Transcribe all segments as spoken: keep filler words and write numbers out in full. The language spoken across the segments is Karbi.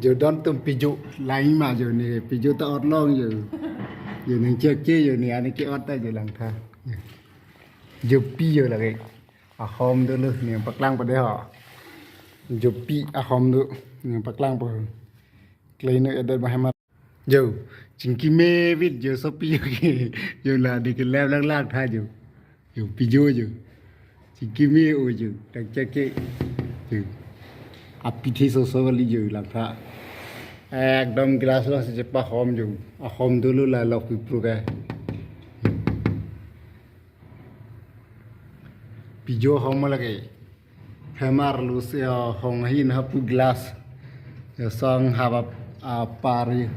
Jo don tum pijo lang ma jo ne pijo ta ot long jo. Jo nang chek che jo ne ani ke ot ta jo lang tha. Jo pi jo lake. Ahom dolo ne paklang pade ho. Jo pi ahom do ne paklang po. Klei no edet ba hema. Jo chingki me vit jo sopi jo ke. Jo la de ke lem lang lang tha jo. Jo pijo jo. Chingki me o jo. Tang chek ke. Jo. Api the so so kali jo lang tha. Ekdom glass lo se chepa hom jo. Ahom dolo la lok pi pro ke. Pijo hom lake. Hemar lu se, uh, hong hin hapu glass. Ya sang hava, uh, pari.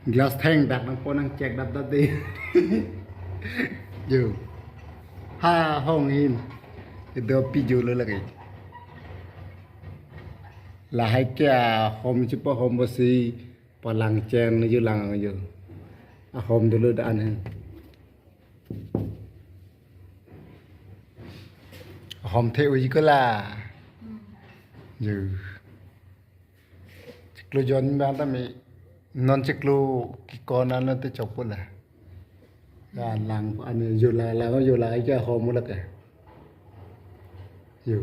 Glass theng dak nang ponang chek dap dap de. Jo. Ha hong hin. Ido pijo lo lake. Lahai ke, uh, hom chepa hom basi palang chen jo lang jo. Ahom dolo dan he. Hom the uji ko la. Yo. Chiklo jon bang ta me non chiklo kikon ano te chokpo la. Ya lang ane jo la la jo la ke hom lake. Yo.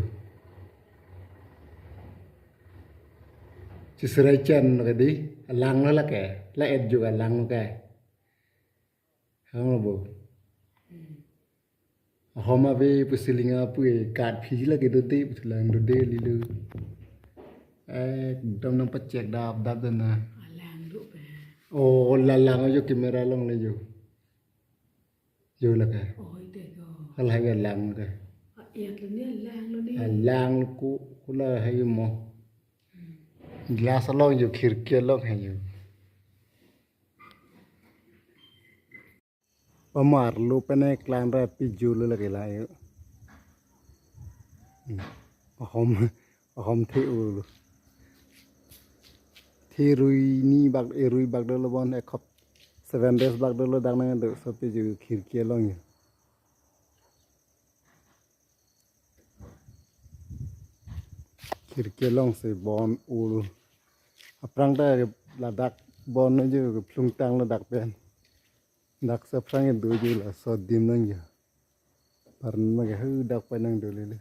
Chisirai chen ke di lang lo lake. La et jo lang ke. Hang lo bo. Hom ave pusi linga pu e kat phi lake dode, pusi lang dode lilo. Ekdom nang pachek dap dap dana. Alang do pe. Oh, la lang jo camera long le jo. Jo lake. Oi te ko. Hala ya lang ke. Ayat lo ni alang lo ni. Alang ko kula hai mo. Glass along jo khirki along hai jo. Pamar lo pene klang ra pijo lo lake la yo. Hmm. Ahom, ahom the ulo. The rui ni bak, e rui bak dolo bon ekhop seven days bak dolo dak nang do so pijo khirki along yo. Khirki along se bon ul. Aphrang ta ladak bon jo plung tang ladak pen. Dak se aphrang do jo laso adim nang jo. Parma ke hu dak pen nang do lele.